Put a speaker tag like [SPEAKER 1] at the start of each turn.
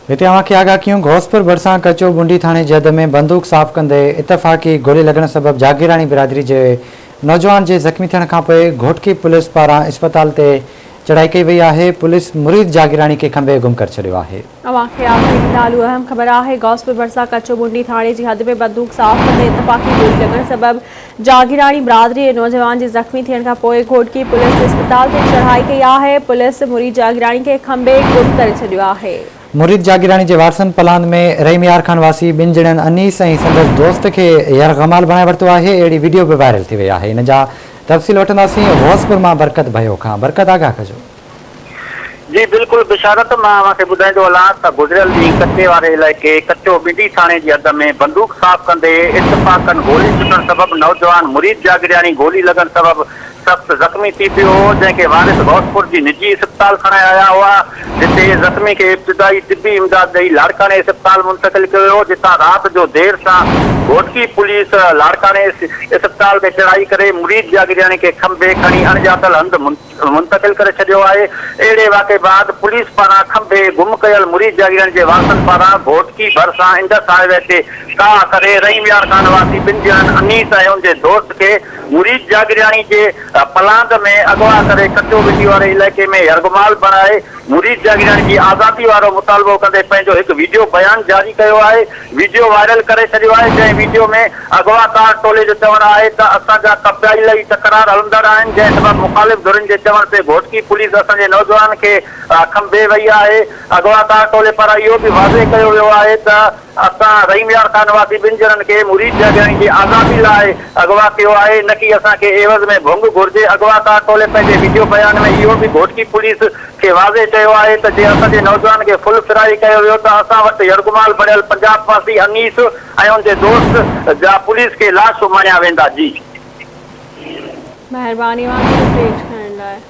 [SPEAKER 1] هتي اوهان کي آگاهه ڪيون غوثپور ڀرسان ڪچو ٻنڊي ٿاڻي جي حد ۾ بندوق صاف ڪندي اتفاقي گولي لڳڻ سبب جاگيراڻي برادري جي نوجوان جي زخمي ٿيڻ کانپوء گهوٽڪي پوليس پاران اسپتال تي چڙهائي ڪئي وئي آهي، پوليس مريد جاگيراڻي کي کنڀي گم ڪري ڇڏيو آهي.
[SPEAKER 2] اوهان کي آگاهي ڏيندا هلون اهم خبر آهي غوثپور ڀرسان ڪچو ٻنڊي ٿاڻي جي حد ۾ بندوق صاف ڪندي اتفاقي گولي لڳڻ سبب جاگيراڻي برادري جي نوجوان جي زخمي ٿيڻ کان پوء گهوٽڪي پوليس اسپتال تي چڙهائي ڪئي آهي، پوليس مريد جاگيراڻي کي کنڀي گم ڪري ڇڏيو آهي.
[SPEAKER 1] مريد جاگيراڻي جي وارثن پلاند ۾ رحيم يار خان واسي ٻن ڄڻن انيس ۽ سندس دوست کي يرغمال بڻائي ورتو آهي، اهڙي وڊيو به وائرل ٿي وئي آهي، ان جا تفصيل وٺنداسين غوثپور مان برڪت ڀيو کان، برڪت آگاهه ڪجو.
[SPEAKER 3] جي بلڪل بشارت مان اوهان کي ٻڌائيندو هلان ته گذريل ڏينهن ڪچي واري علائقي ڪچو ٻنڊي ٿاڻي جي حد ۾ بندوق صاف ڪندي اتفاقن گولي ڇٽڻ سبب نوجوان مريد جاگرياڻي گولي لڳڻ سبب سخت زخمي ٿي پيو هو جنهن کي وارث غوثپور جي نجي اسپتال کڻائي آيا هئا جتي زخمي کي ابتدائي طبي امداد ڏئي لاڙڪاڻي اسپتال منتقل ڪيو ويو جتان رات جو دير سان گهوٽڪي پوليس لاڙڪاڻي اسپتال تي چڙهائي ڪري مريد جاگرياڻي کي کنڀي کڻي اڻڄاتل هنڌ منتقل ڪري ڇڏيو آهي، اهڙي واقعي بعد پوليس پاران کنڀي گم ڪيل مريد جاگيراڻي جي وارثن پاران گهوٽڪي ڀرسان انڊس هاء وي تي ڪاهه ڪري رحيم يار خان واسي ٻن ڄڻن انيس ۽ ان جي دوست کي مريد جاگيراڻي جي پلاند ۾ اغوا ڪري ڪچو ٻنڊي واري علائقي ۾ يرغمال بڻائي مريد جاگيراڻي جي آزادي وارو مطالبو ڪندي پنهنجو هڪ ويڊيو بيان جاري ڪيو آهي ويڊيو وائرل ڪري ڇڏيو آهي جنهن ويڊيو ۾ اغواڪار ٽولي جو چوڻ آهي ته اسان جا قبائلي تڪرار هلندڙ آهن جنهن سبب مخالف ڌرين جي چوڻ تي گهوٽڪي پوليس اسان جي نوجوان کي کنڀي وئي آهي اغواڪار ٽولي پاران اهو به واضح ڪيو ويو آهي ته اسان رحيم يار خان واسي ٻن ڄڻن کي مريد جاگيراڻي جي آزادي لاء اغوا ڪيو آهي نه ڪي اسان کي عيوض ۾ ڀنگ گهرجي اغواڪار ٽولي پنهنجي ويڊيو بيان ۾ اهو به گهوٽڪي پوليس کي واضح چيو آهي ته جي اسان جي نوجوان کي فل فرائي ڪيو ويو ته اسان وٽ يرغمال بڻيل پنجاب واسي انيس ۽ ان جي دوست جا پوليس کي لاش اماڻيا ويندا جي.
[SPEAKER 2] مهرباني اوهان جي اپڊيٽ ڪرڻ لاء.